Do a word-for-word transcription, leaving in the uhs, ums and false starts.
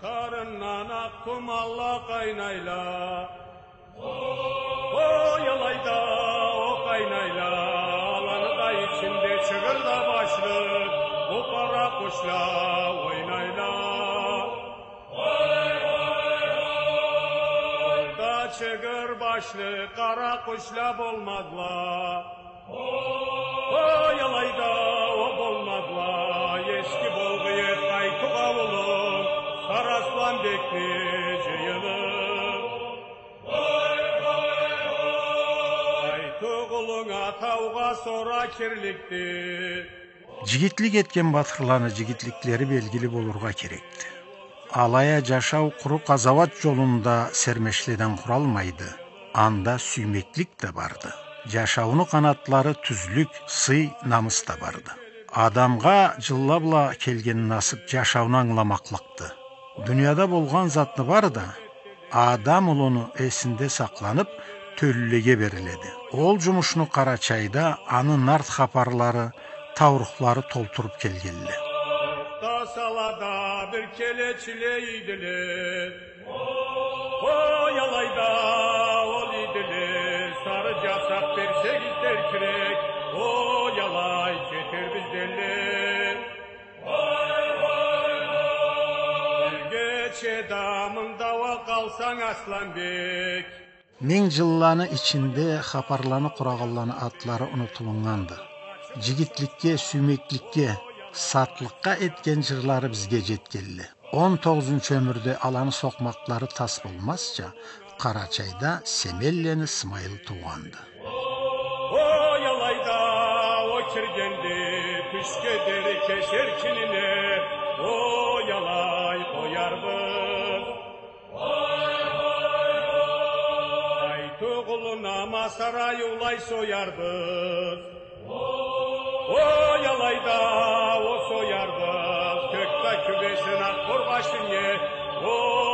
Тарындан акъ туманла къайнайла. Ой, алайда, о къайнайла. Аланы да ичинде чыгъыр да башлы, бу къара къушла ойнайла. Ой, ой, ой. Да чыгъыр башлы къара къушла болмадыла. Ой, алайда, о болмадыла. Эски болгъу эди Къайтукъ аулун, Сары Асланбекни жыйыны. Ой, ой, ой. Къайтукъ улунг атаугъа сора кирликди. Жигитлик этген батырланы жигитликлери белгили болургъа керекди. Алай а жашау къуру къазауат жолунда сермешледен къуралмайды. Анда сюймеклик да барды. Жашауну къанатлары тюзлюк, сый, намыс да барды. Адамгъа жылла бла келген насып жашауну ангыламакълыкъды. Дунияда болгъан затны бары да адам улуну эсинде сакъланып, тёлюлеге бериледи. Ол жумушну Къарачайда аны нарт хапарлары, таурухлары толтуруп келгенле. Тасалада бир келечиле ийдиле. Ой, алайда, ол ийдиле, сары жасакъ берсегиз эркинирек. Ой, алай, кетербиз деле. Бир кече да мында уа къалсанг, Асланбек. Минг жылланы ичинде хапарланы къурагъанланы атлары унутулуннганды. Жигитликге, сюймекликге, сатлыкъгъа этген жырлары бизге жетгенле. Он тогъузунчу ёмюрде аланы сокъмакълары тас болмазча, Къарачайда Семенлени Смайыл туугъанды. Ой, алайда, о киргенди тюшге дери кесер кинине. Ой, алай, къоярбыз. Ой, ой, ой. Къайтукъ улуна ма сарай улай соярбыз. Ой, алайда, о соярбыз. Кёкде кюбесин акъ къоргъачыннге. Ой,